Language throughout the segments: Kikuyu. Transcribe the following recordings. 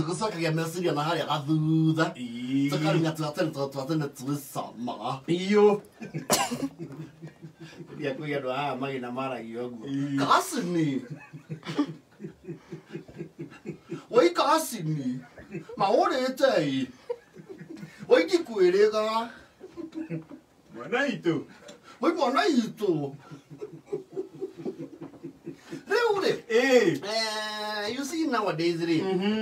Tũgĩcokagia meciria na harĩa gathutha. Tũkaruga twatene tondũ twatene twĩcamaga. Biũ. Ria kwĩ andũ aya magĩna maragia ũguo. Kasini. Oi kasini. Maũrĩte ĩ. Oi ndikwĩrĩga. Mwana itũ. Oi mwana itũ. Rĩu rĩ. You see nowadays rĩ,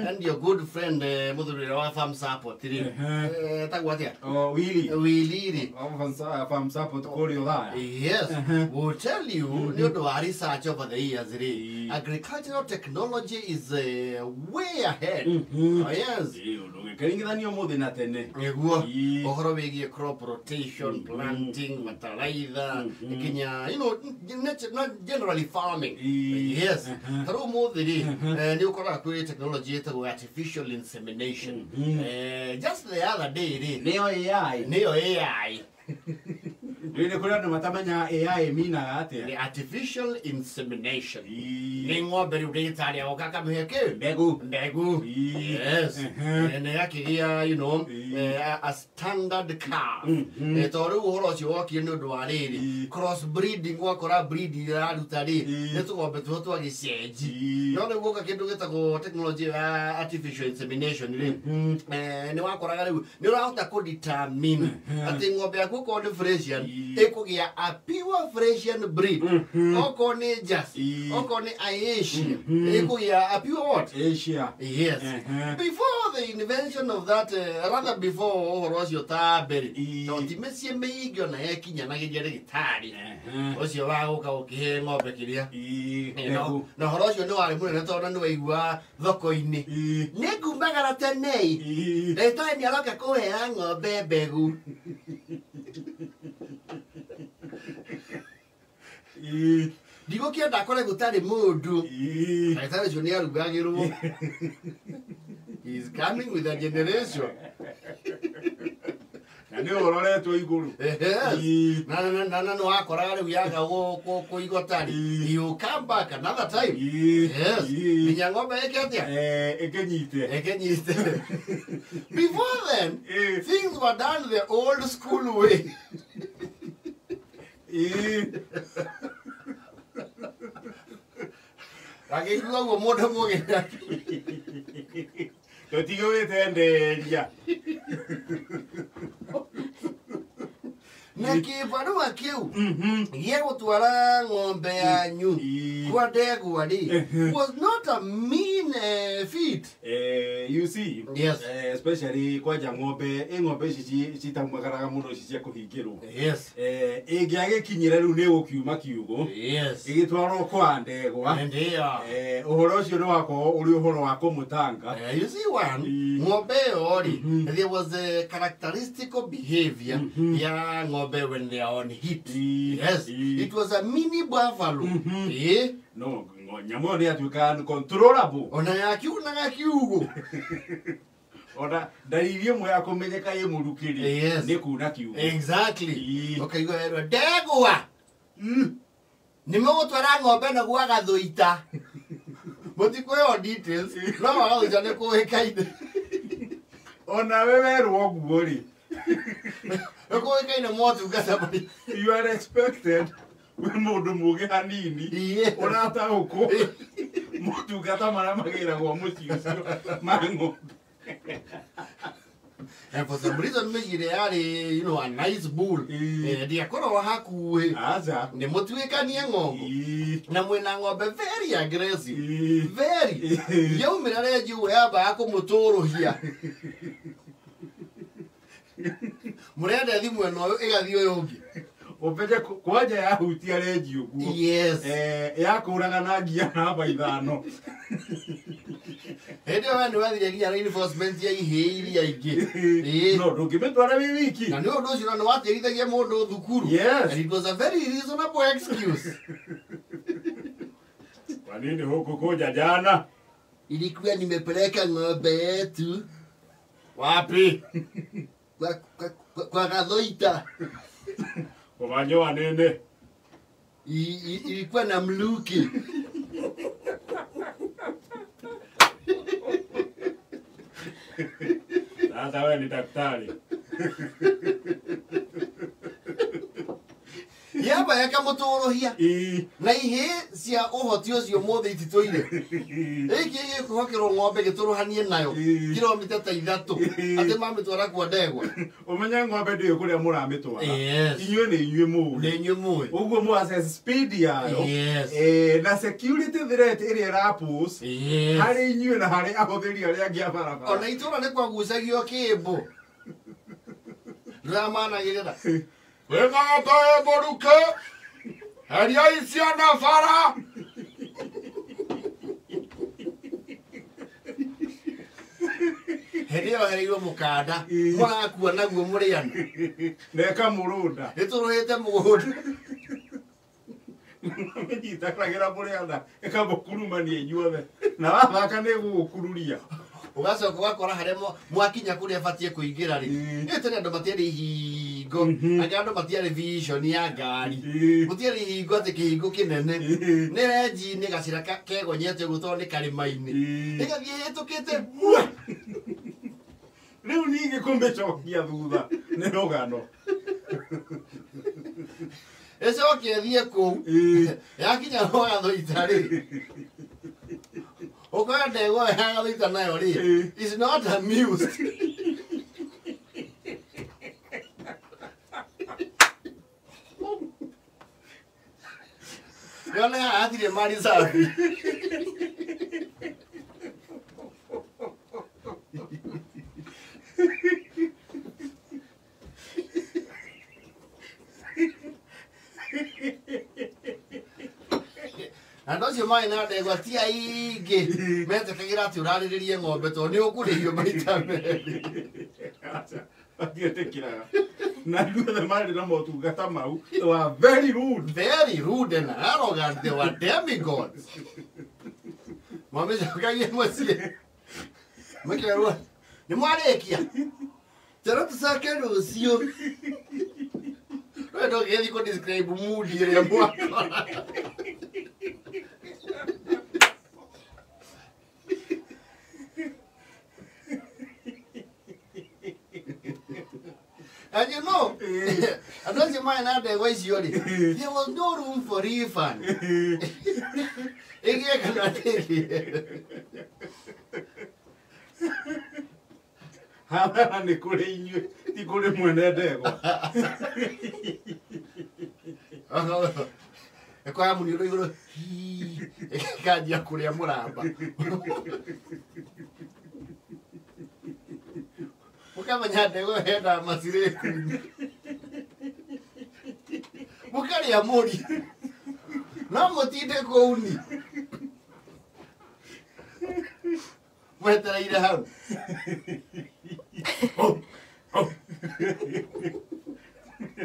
and your good friend mũthuri ũrĩa wa farm support rĩ, etagwo atĩa? Oh, Willy. Willy rĩ. Oh, farm support kũrĩa Othaya. Yes, will tell you nĩ ũndũ wa research over the years rĩ, agricultural technology is way ahead. Oh, yes. Ũndũgĩkĩringithania ũmũthĩ na tene. Nĩguo ũhoro wĩgiĩ crop rotation, planting, fertilizer, nginya you know, nature, not generally farming. Yes. Ta rĩu ũmũthĩ rĩ, nĩ ũkoraga kwĩ technology ĩtagwo artificial insemination. Just the other day rĩ, Nĩyo AI. Nĩyo AI. Rĩu nĩ kũrĩ andũ matamenya AI minaga atĩa. Nĩ artificial insemination. Nĩ ng'ombe rĩu ndagĩtarĩ agoka akamĩhe kĩ? Mbegũ. Mbegũ. Yes. Na ĩgakĩgĩa, you know, a standard calf. Tondũ rĩu ũhoro ũcio wokire nĩ ũndũ wa rĩrĩ, cross breeding, wakora breed iria ĩraruta rĩ, nĩ tũgombe tũho twa gĩcenji. No rĩu gũka kĩndũ gĩtagwo technology ya artificial insemination rĩ, nĩ wakoraga rĩu nĩ ũrahota kũ determine atĩ ng'ombe yaku okorwo nĩ Frisian, ĩkũgĩa a pure Frisian breed. Okorwo nĩ Jersey, okorwo nĩ Ayrshire, ĩkũgĩa a pure what? Asia. Yes. Before the invention of that, rather before ũhoro ũcio ta mbere, tondũ ti mĩciĩ mĩingĩ ona yekinyanagĩria ndagĩtarĩ ũcio wa gũka gũkĩhe ng'ombe kĩrĩa. Mbegũ. Na ũhoro ũcio nĩ warĩ mũnene tondũ nĩ waigua thoko-inĩ. Nĩ ngumagara tene. Ndagĩtarĩ nĩ aroka kũhera ng'ombe mbegũ. Ndigũkĩenda akore gũtarĩ mũndũ. Ndagĩtarĩ ũcio nĩ arugagĩrwo. He is coming with a generation. Na nĩ ũroretwo igũrũ. Yes. Na na na na nĩ wakoraga rĩu yaga kũigwo tarĩ. He will come back another time. Yes. Nginya ng'ombe ĩke atĩa? Ĩkĩnyite. Ĩkĩnyite. Before then, things were done the old school way. Akĩigua ũguo mũndũ mũgĩ. Tũtigũĩte nderia. Na kĩbarũa kĩu gĩa gũtwara ng'ombe yanyu kwa ndegwa rĩ, was not a mean feat. You see, Yes. Especially kwanja ng'ombe, ĩ ng'ombe ici citaumagaraga mũno ici cia kũhingĩrwo. Yes. Ĩngĩagĩkinyĩra rĩu nĩ gũkiuma kiugũ. Yes. Ĩgĩtwarwo kwa ndegwa. Ndio. Ũhoro ũcio nĩ wakorwo ũrĩ ũhoro wa kũmũtanga. You see one, ng'ombe ĩyo rĩ, there was a characteristical behavior ya ng'ombe when they are on heat. Yes. It was a mini buffalo. No, nyamũ ĩyo nĩ yatuĩkaga controllable. Ona yakiunaga kiugũ. Ona ndariri ĩmwe ya kũmenyeka ĩ mũrukĩ-rĩ, Yes. nĩ kuna kiugũ. Exactly. Ũkaigua werwo ndegwa. Nĩ mũgũtwara ng'ombe ĩno gwa gathũita. Mũtikũheo details, no wagathũita nĩ kũĩkaine. Ona we werwo ũguo rĩ. Nĩ kũĩkaine motungata marĩa. You are expected wĩ mũndũ mũgĩ hanini. Ũrataũkwo motungata marĩa magĩragwo mũciĩ ũcio ma ng'ombe. And for some reason mĩciĩ ĩrĩa yarĩ, you know, a nice bull. Ndĩakoragwo hakuhĩ. Aca. Nĩ mũtuĩkanie ng'ongo. Na mwĩna ng'ombe very aggressive. Very. Yaumĩra renji ũguo yambaga kũmũtũrũhia. Mũrenda ĩthiĩ mwena ũyũ ĩgathiĩ ũyũ ũngĩ. Ũmenye kwanja yahutia renji ũguo. Yes. Yakũraga na ngia namba ithano. Hĩndĩ ĩyo we nĩ wathire nginya reinforcement ya ihĩĩ iria ingĩ. No, ndũngĩmĩtwara wĩ wiki. Na nĩ ũndũ ũcio nĩ watĩrithagia mũndũ thukuru. Yes. And it was a very reasonable excuse. Kwa nini hukukuja jana? Ilikuwa nimepeleka ng'ombe yetu. Wapi? Kwa Gathoita. Kũmanyoa nene. Ilikuwa na mluki. Sasa wewe ni daktari. Yaba yakamũtũrũhia na ihĩ cia ũhoti ũcio mothe ititũire ĩkĩ gĩkwĩhokerwo ng'ombe gĩtũrũhanie nayo kilomita ta 3 atĩ mamĩtwara kwa ndegwa. Ũmenye ng'ombe ndĩũĩ kũrĩa mũramĩtwara. Inyuĩ nĩ inyuĩ mũĩ. Nĩ inyuĩ mũĩ. Ũguo mũ assess speed yayo na security threat ĩrĩa ĩrapose harĩ inyuĩ na harĩ ahũthĩri arĩa angĩ a barabara. Ona itũra nĩ kwagucagio kĩmbo. Ndũramanagĩrĩra. Wĩng'ombe mũruke, heriai ciana bara. Hĩndĩ ĩyo hereirwo mũkanda, mũrakua naguo mũrĩana. Na ĩkamũrũnda. Ĩtũrũhĩte mũgũnda. Mĩnyitanagĩra mũrĩana, ĩkamũkurumania inyuothe. Na wathaka nĩ ĩgũgũkururia. Ũgacoka ũgakora harĩa mwakinya kũrĩa ĩbatiĩ kũingĩra rĩ, ĩ tene andũ matiarĩ ihingo, angĩ andũ matiarĩ vision ya ngari, gũtiarĩ ihingo atĩ kĩhingo kĩnene, nĩ renji-inĩ gacĩra kegonyete ũguo tondũ nĩ karĩma-inĩ, ĩgathiĩ ĩhĩtũkĩte. Rĩu ningĩ kũmĩcokia thutha nĩ rũgano. Ĩcoke ĩthiĩ kũu, yakinya rwagathoita rĩ, ũkoya ndegwa ya gathoita nayo rĩ, is not amused. Yone haha hatirĩ mali safi. Andũ acio marĩ na ndegwa ti aingĩ metĩkagĩra atĩ ũrarĩrĩrie ng'ombe tondũ nĩ ũkũrĩhio maita merĩ. Matietĩkĩraga. Na andũ othe marĩ na motungata mau, they were very rude. Very rude and arrogant, they were demigods. Mamĩcokagia mũciĩ. Mũkerwo, nĩ mwarĩkia? Tero tũcoke rũciũ. We ndũngĩthiĩ kũ describe mood ĩrĩa mwakora. And you know, andũ acio marĩ na ndegwa icio rĩ, there was no room for refund. Ĩgĩe kana ndĩgĩe. Hathara nĩ kũrĩ inyuĩ, ti kũrĩ mwene ndegwa. Ĩkoya mũniũrũ igũrũ, hii, ĩkanjia kũrĩa mũramba. Mũkamenya ndegwa yendaga macirĩku. Mũkarĩa mũri. No mũtinde kũu ni. Mwetereire hau.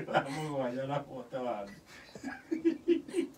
Thaa 7:41.